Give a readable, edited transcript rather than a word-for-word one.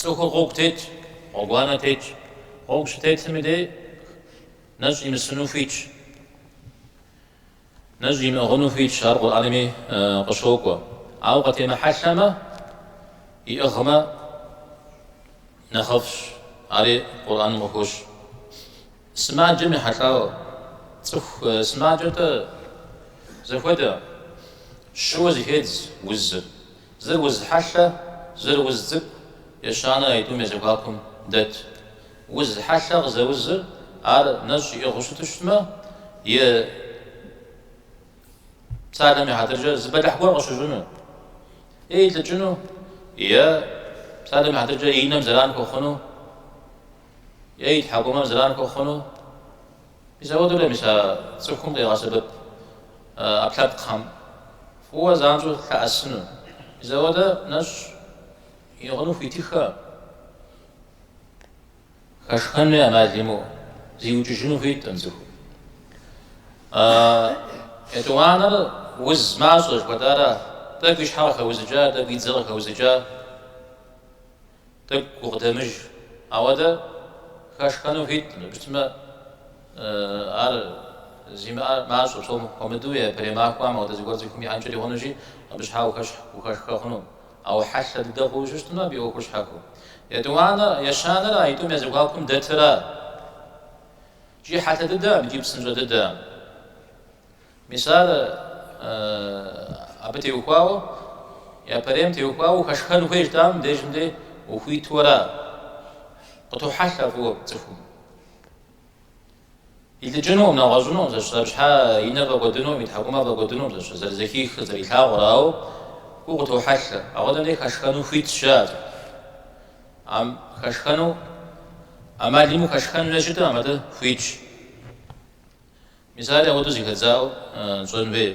Цӏыхур гъуэгу тетщ, гъуэгуанэ тетщ. Гъуэгу щытетым и дей нэщӏ имысыну хуитщ. Нэщӏ имыӏыгъыну хуитщ, ар Къурӏэнми къыщокӏуэ. Ауэ къытемыхьэлъэмэ, иӏыгъмэ нэхъыфӏщ, ари Къурӏэным къыхощ. Сымаджэм ехьэлӏауэ, цӏыху сымаджэр-тӏэ зэхуэдэ, щыуэ зыхедз узыр. Зыр уз хьэлъэ, зыр уз цӏыкӏу, ещанэр аитӏум я зэхуакум дэт. Уз хьэлъэ къызэузыр ар нэщӏ иӏыгъыу щыту щытмэ, и псалъэм и хьэтыркӏэ зы бэлыхь гуэр къыщыщӏыну, е илӏыкӏыну, е псалъэм и хьэтыркӏэ и нэм зэран хуэхъуну, е и тхьэкӏумэм зэран хуэхъуну. Мис апхуэдэурэ мис а цӏыхум къигъэсэбэп ӏэпкълъэпкъхэм фӏыуэ занщӏэу лъэӏэсыну. Мис апхуэдэ нэщӏ иӏыгъыну хуитыххэ, хэшхэнуи ӏэмал имыӏэу, зиукӏыжыну хуиткъым цӏыхум. Етӏуанэр уз мащӏэ жыхуэтӏара, тӏэкӏу и щхьэ къыхэузыкӏа, тӏэкӏу и дзэ къыхэузыкӏа. Тӏэкӏу гукъыдэмыж. Ауэдэ хэшхэну хуиткъым, щытмэ, ар зимыӏэр мащӏэ, псом хуэмыдэу япэрей махуэм ауэдэ зыгуэр цӏыхум иӏэнкӏэри хъунущи, абы щхьа ухэшхэ хъуну. Ауэ хьэлъэ дыдэ хъууэ щытмэ, абы и ӏуэхур щхьэхуэу. Етӏуанэ, ещанэр аитӏум я зэхуакум дэтыра. Икӏи хьэлъэ дыдэкъым, икӏи псынщӏэ дыдэкъым. Мис ар абы теухуауэ, япэрейм теухуауэ ухэшхэн хуей жытӏам мыбдежым дей ухуиту ара? Къытохьэлъэ фӏыуэ цӏыхум. Илӏыкӏынукъым, нэгъуэщӏынукъым, зэщ, абы щхьа и нэр фӏэкӏуэдынукъым, и тхьэкӏумэр фӏэкӏуэдынукъым, зэщ, зэрызэхихыр, зэрилъагъур, ауэ фӏыуэ къытохьэлъэ. Апхуэдэм дей хэшхэну хуитщ жаӏэ цӏыху. Ам хэшхэну, ӏэмал имыӏэу хэшхэн хуейуэ щыткъым, атӏэ хуитщ. Мис ари апхуэдэу зэхэдзауэ тщӏэн хуей.